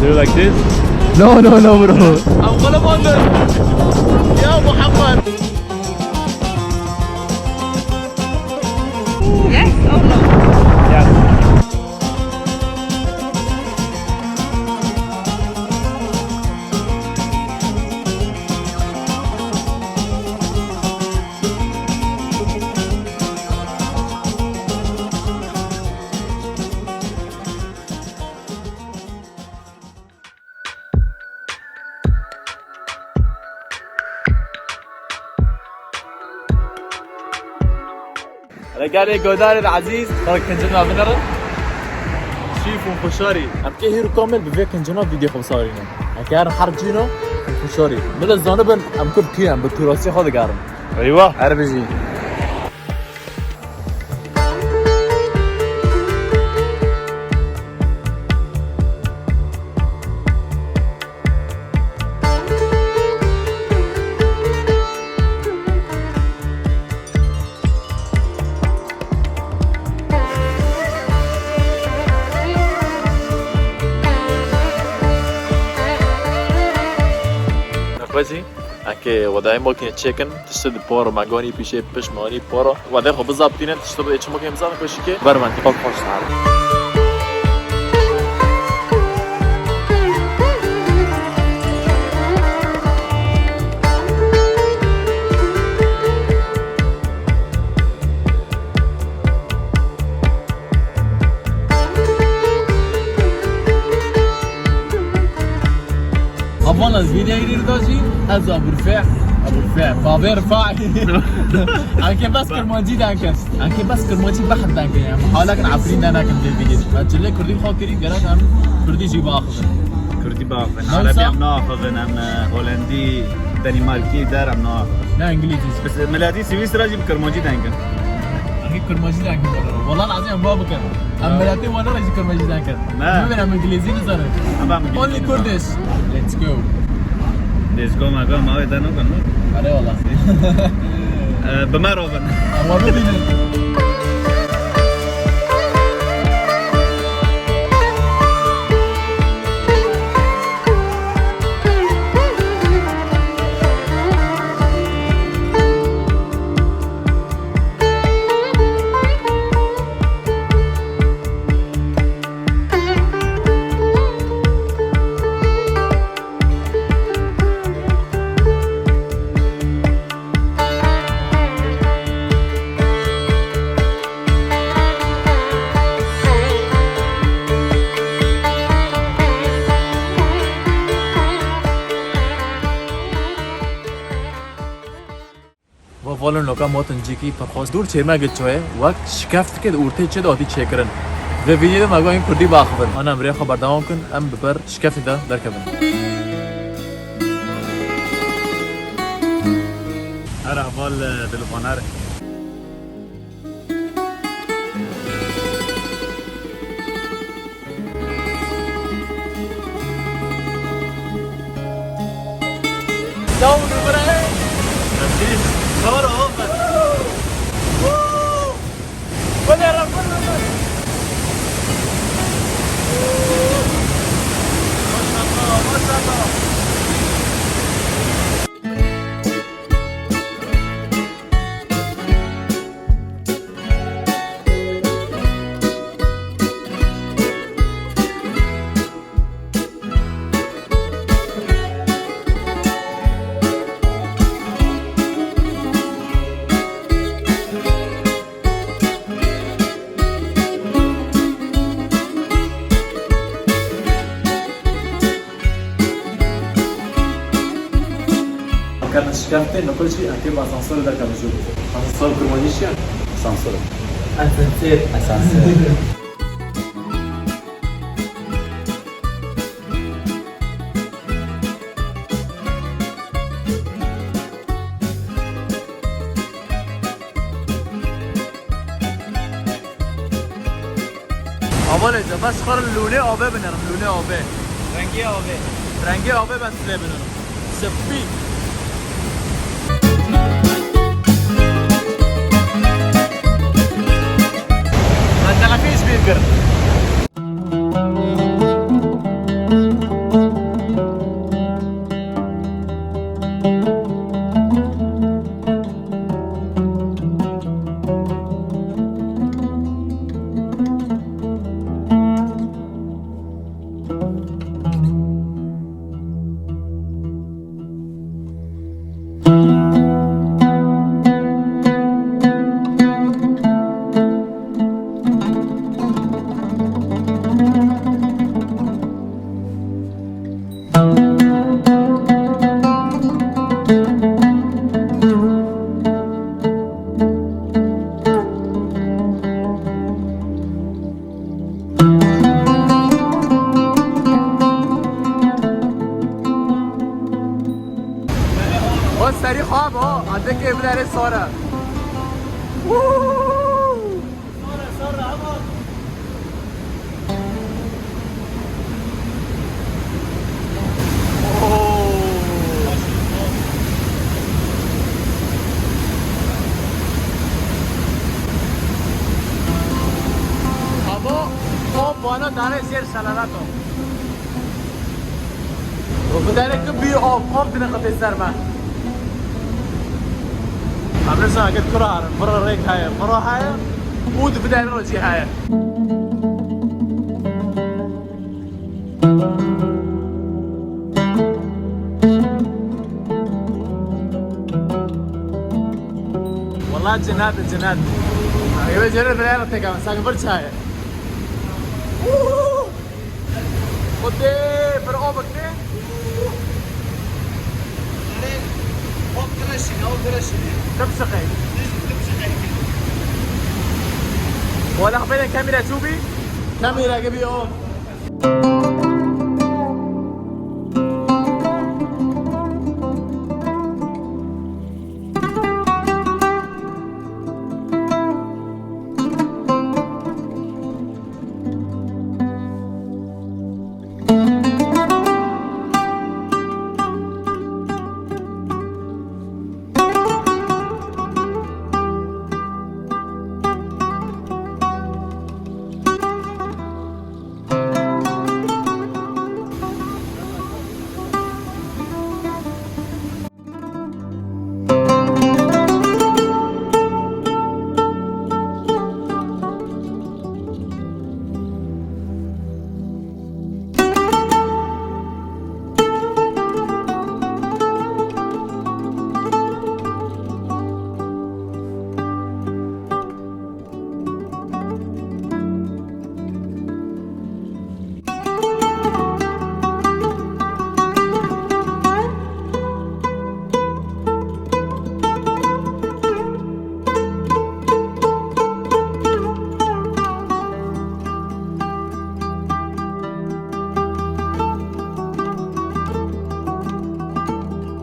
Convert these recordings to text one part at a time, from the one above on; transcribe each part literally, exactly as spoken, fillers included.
Do you like this? No, no, no, bro. I'm gonna wonder. Ya Muhammad. Yes or no? Yes. Regalê godarê ezîz, xelk kincin me binerin. Şîf û xuşarî. Em kê hîr û kamil bi vê kincina vîdeo xwe bisarînin. Em kê herin her cîno xuşarî. Millet zanibin em kurd kî em, bi tûrasî xwe digerin. Eywa. Her bijî. Nexwezî, eke wedayê makîne çêkin, tiştê di para, me ganî pîşê pişt, me anî para. Wedê xwe bizaptînin, tiştê bidê çi makîne bizaptin, ku şikê bermendî. Xok xweş dihare. Avan ez vîdeyê rîr da jî ez Aburfeh, Aburfeh, Bavê Rifai. Anke bes Kirmancî denkin. Anke bes Kirmancî behd denkin yani. Halakin Efrîn de nekin vê vîdeyê. Em çile Kurdî xwe kirî gerek em Kurdî jî biaxivin. Kurdî biaxivin. Wisa Erebî em naaxivin, em, e, Holendî, Denîmarkî der em naaxivin. Ne Îngilîzî. Bes miletî Swîsra jî bi Kirmancî denkin. Anke Kirmancî denkin. Wala lazim em ba bikin. Em miletê wana re jî Kirmancî denkin. Ne. Bibin em Îngilîzî nizanin. Em ba Only Kurdish. Let's go. Let's go, me go, ma wê de nakin, no? Are wala. Eh, bi me re bin. Ama bibînin. Va valin loka motin cîkî pir xweş dûr çêrmegê çoyê wek şikeftikê di ortê çê de hatî çêkirin. Vê vîdyoyê de me got hîn kurdî biaxivin. Ana em rê xwe berdewam kin, em bi ber şikeftî de derkevin. Her heval, e, dilvaner. Kevin şikeftê, niqil çi, em kê bi asansor derkevin jû. Asansor kurmancî çi ye? Asansor. Asansor. Asansor. Avalê, ez xwe lûnê avê binerim, lûnê avê. Rengê avê. Rengê avê ben silê binerim. Spî. kir. O serî xwe bo, adekê biderê sor e. Woo! Sor e, sor e, ama. Oo. Abo, o bana dare ser salato. Û bi derek tu bî of, of dine qetê ser me. Em nizan, gel kura herin, vira rêk heye, vira heye û di bi derê jî heye. Wala cennet, cennet. Eve cennet, vira rêk heye, sanki bir çay. Xwedê, bir o bikne. Hop direşîne, hop direşîne. Tim şiqey. Tim şiqey. Wala xwedê kamera çû bî? Kamera gibi o.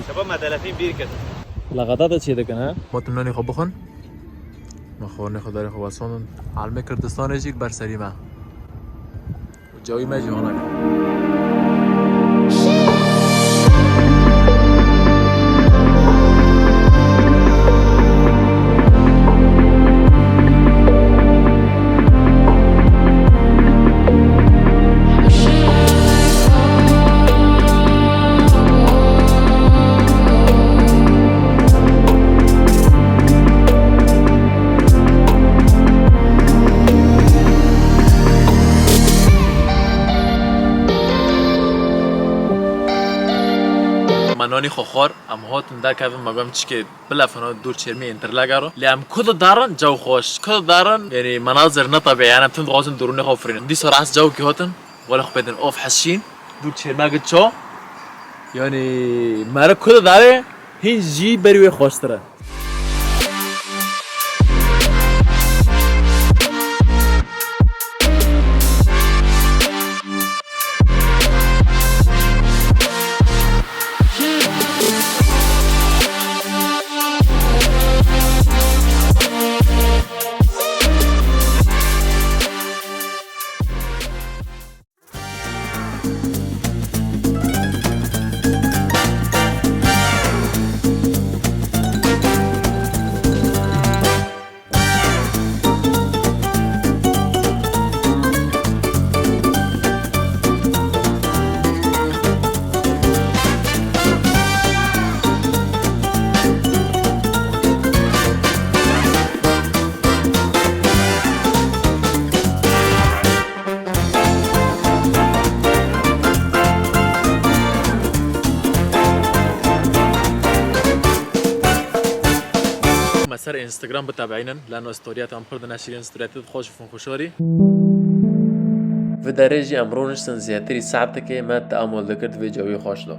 Şaba me telefîn bîr kir. Laqata te çê dikin, he? Gotin nonê xwe bixwin. Me xwarinê xwe darê xwe wesandin. Elmê Kurdistanê jî li ber serî me. Û cawî me jî ana. Me nonî xwe xwar, em hatin derkevin, me got çikê bilefino dûr çêrmî înterlega ro. Lê em ku didarin, caw xweş. Ku didarin, yanî menazir ne tebî, yanî em tim dixwazin dûrûnê xwe firînin. Dîsa rast cawkî hatin, wele xwe pêdin of hesîn, dûr çêrmegî ço. Yanî mere ku didarê, hîn jî berî wê xweştir e. Her Instagram bitebeînin, leno storiya te em pir dineşîrin, storiya te xweş û xweşarî. Vê derê jî em rûniştin zêtirî saetekê me teamul dikir di vê cewî xweş de.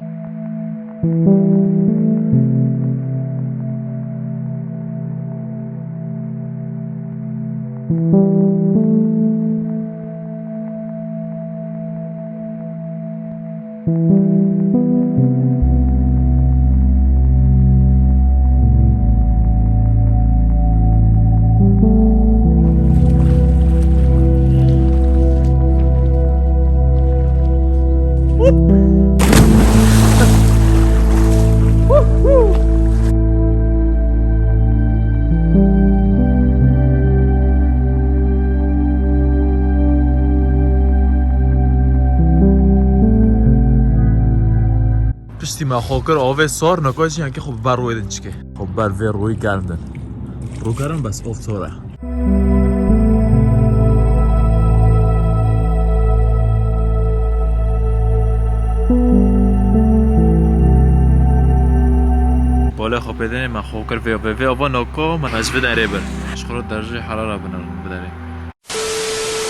Piştî me xwe kir avê sar, naka jî yankê xwe bi ber rûyê din çike. Xwe bi ber vê rûyê germ din. Rû germ bes av sar e. Balê xwe pê dinê me xwe kir vê, vê, vê ava naka me, me ji vê derê bir. Ji xwe re derjê herara biner vê derê.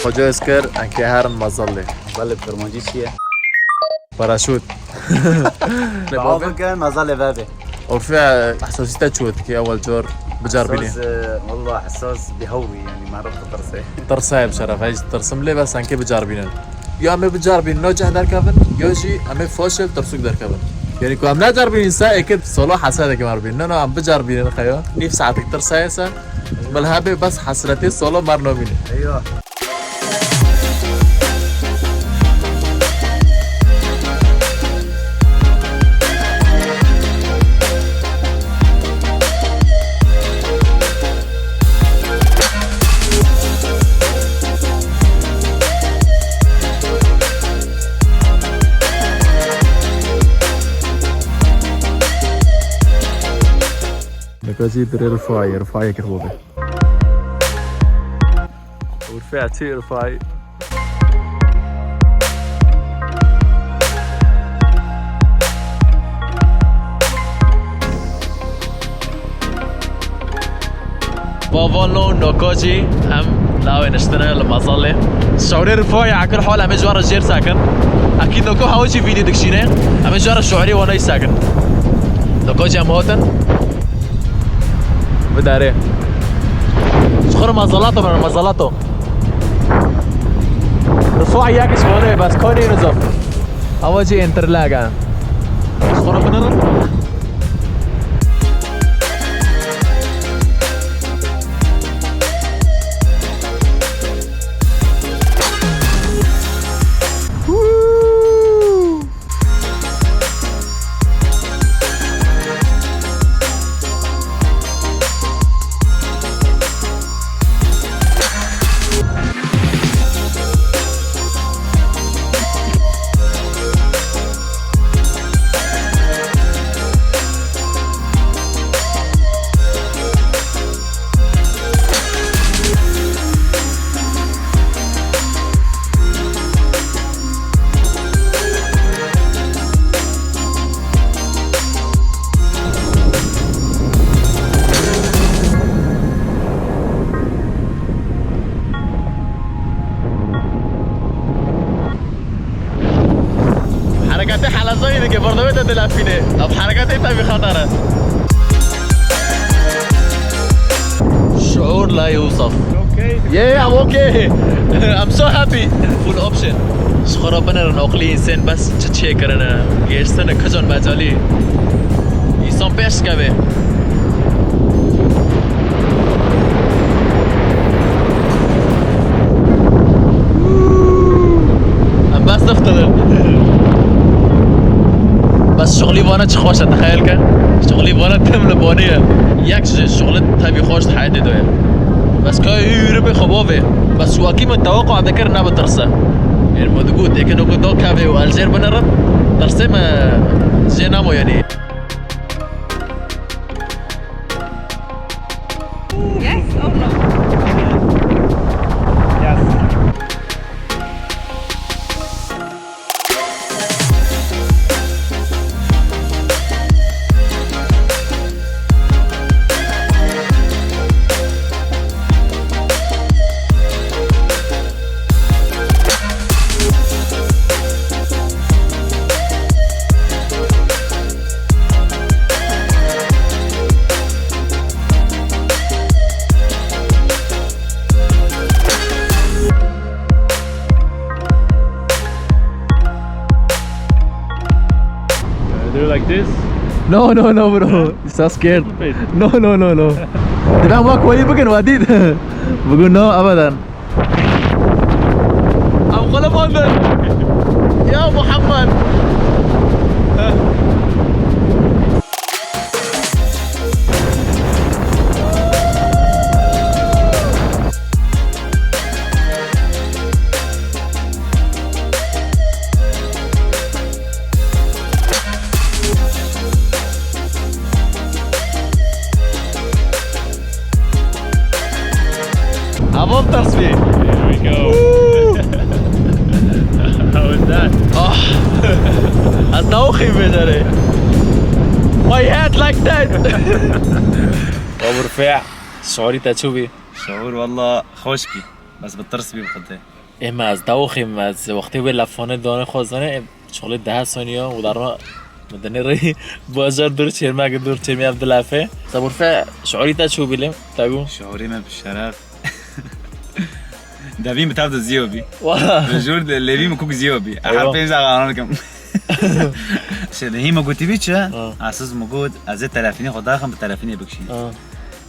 Xoca ez kir, enkê herin mezalê. Belê, bi Kurmancî çi ye? Paraşût. Dua bikin, mezalê vebe. Urfê, ehsasî te çû dikê ewel car bicarbînî? Ehsas, e, wallah, ehsas bi hewlî, yanî, me rib ditirse. Tirsayê bi şeref, ez tirsim lê bes enkê bicarbînin. Ya em ê bicarbînin, no ceh derkevin, ya jî em ê faşil tirsûk derkevin. Yanî ku em necarbînin se, êkê solo hesredekê me ribînin. No, no, em bicarbînin xeyo. Nîv saetek tirsayê se. Bila hebê bes hesretê solo mer nomîne. Eywa. Neka jî dirê Rifayê, Rifayê kir bo be. Urfê çi Rifayê? Bavano noko jî em lawê niştine li mezalê. Şewrê Rifayê ekir hol em ê ji we re jêr sekin. Ekîd noko hewa jî vîdeo dikişîne. Em ê ji we re şewrê wana jî sekin. Noko jî em hatin. Bidarê. Ji xwe re mazalato bana, mazalato. Rifayê yek ji wana bes konê nizo. Ewa jî interlaga. Ji xwe re binirin. Hereketê helezayî dike, berdewê te dilefînê. Ev hereketê te bî xeter e. Şuur la yusuf. Okay. Yeah, I'm okay. I'm so happy. Full option. Ji xwe re binerin oqlî însên bes çi çêkirine, gêştine kijon mecalî. Însan pêş dikeve. Em bes dixtinin. Bes şixulî vana çi xweş e, texeyel ke. Şixulî vana tim li bonî ye. Yek ji şixulî tevî xweş di heyetê de ye. Bes ka yûribê xwe bavê. Bes wekî min tewequa dikir ne bi tirse. Êr min digot, êkê noko do kevê û el jêr binirin, tirsê me jê namo yanî. Yes or no? Yes. This? No, no, no, bro. It's so scared. Wait. No, no, no, no. Dibem wak wayî bikin, wa dît. Bugün no, abadan. Am qulubandın. Ya Muhammed. Avom tersbî. Here we go. How was that? Ah. Ez dawxî vê derê. My head like that. Abu Rifê, şorî te çû bî? Şor walla xweş bî. Bes bi tirs bî bi xwedê. Ê me ez dawxî me ez wextê wê lefane dane xwezane, ê çolê dehe saniya û darma me denê rê bajar dûr çêrmeke dûr çêrmê ev dilefe. Abu Rifê, şorî te çû bî lê? Te gû? Şorî me bi şeref. Devîn bi tev de ziyo bî. Wala. Jûr de lêvî min kuk ziyo bî. Eywa. Her pênc daqiqe anam dikim. Şey, de hî min gotî bî çi? Ha. Aziz min got, ez ê telefînê xwe daxim, bi telefînê bikişînim. Ha.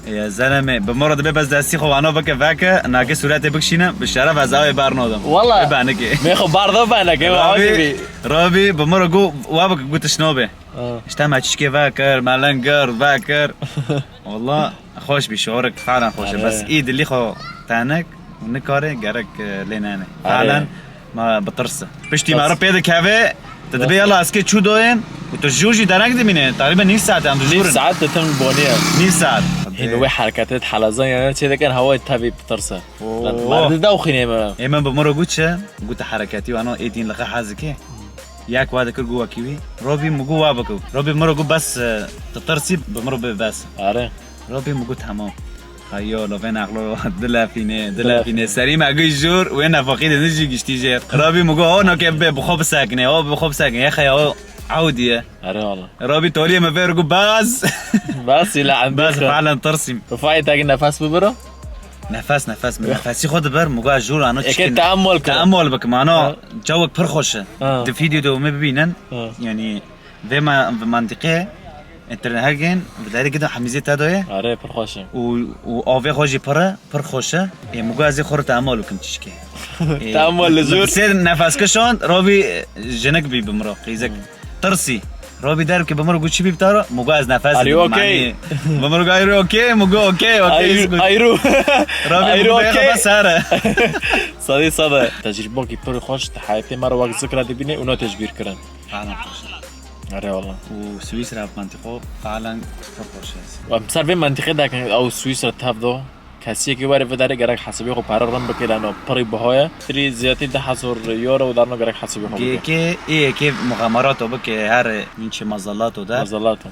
Ê, zenemê, bi min re dibe bes destî xwe wano bike veke, nake sûretê bikişîne, bi şeref ez awê bernadim. Wala. Ê benike. Mê xwe bardo benike, wa Rabî, bî. Rabî, bi min re got, wa bike, got tişt nabe. Ha. İşte me çişkê vekir, me ling gird, vekir. Wala. Xweş bî, şorek falan xweş e. Are. Bes î dilî xwe tenik û nikare gerek, e, lê nene. Are. Falan ma bitirse. Piştî me re pê dikeve, tu dibê yala eskê çû doyên û tu jû jî dereng dimîne. Taqrîben nîv saet em dijûrin. Nîv saet ditin boniye. Nîv saet. Hîn wê hereketê di helezan yanî çê dikin hewayê tevî bitirse. Oo. Lan, merdi dawxînê me. Ê min bi min re got çi? Got hereketî wano ê dîn liqe hez dike. Yek wa dikir got wekî wî. Robî min got wa bike. Robî min re got bes, e, tu tirsî bi min re bê bes. Are. Robî min got tamam. Hayo, lo vê nexlo dilefîne, dilefîne. Serî me giş jûr, wê nefaqî de nijî giştî jê. Robî min got, o noke bê, bi xwe bisekine, o bi xwe bisekine. Ye xeya o Audi ye. Are wala. Robî toliyê me vê re got bas. Bas île endî. Bas, falen tirsîm. Rifayê te ki nefes bibiro? Nefes, nefes. Min nefesî xwe diber, min got jûr ano çikin. Eke teammul kir. Teammul bikim, ano cawek pir xweş e. Ha. Di vîdeo de me bibînin. Ha. Yanî vê me-, vê mentiqê, internet hergên, bi derê gidin hemîzê te doye. Are, pir xweş e. Û, û avê xwe jî pir e, pir xweş e. Ê, min got ez ê xwe re teammul bikim çişkê. Ê, teammul li jûr. Sê nefes kişand, Robî, e, jinik bî bi min re, qîzik. Hmm. Tirsî. Robî derbikê bi min re got çi bî bi te re? Min got ez nefes dikim, okay? Yanî, bi min re got, are you okay? Min got okay, okay. Are you, are you, Robî, are you okay? Bes here. Sedî sede. Tecrîbokî pir xweş di heyetê me re wek zikra dibîne û ne tecbîr kirin. Fena xweş. Are wala. Û Swîsra mentiqo falen pir xweş e. Em ser vê mentiqê dekin ew Swîsra tev do. Kesiyekî were vê derê gerek hesabê xwe pere rind bike, lano pirî biha ye. Tirî ziyatî du hezar euro û darno gerek hesabê xwe bike. Gêkê ê yekê muxemerato bike, her nîçe mazalato de. Mazalato.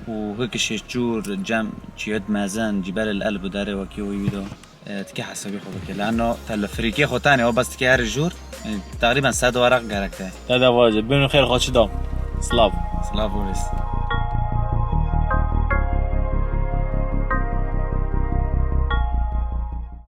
Û hikişê çûr, cem, çiyet mezin, cîbel el el bi derê wekî wî do. E, tikê hesabê xwe bike. Lano te li firîkê xwe tenê, o bes tikê her jûr, e, teqrîben sed waraq gerek te. Te de vaje. Bin xêr xwe çi dam. Slav. Slav û rêz.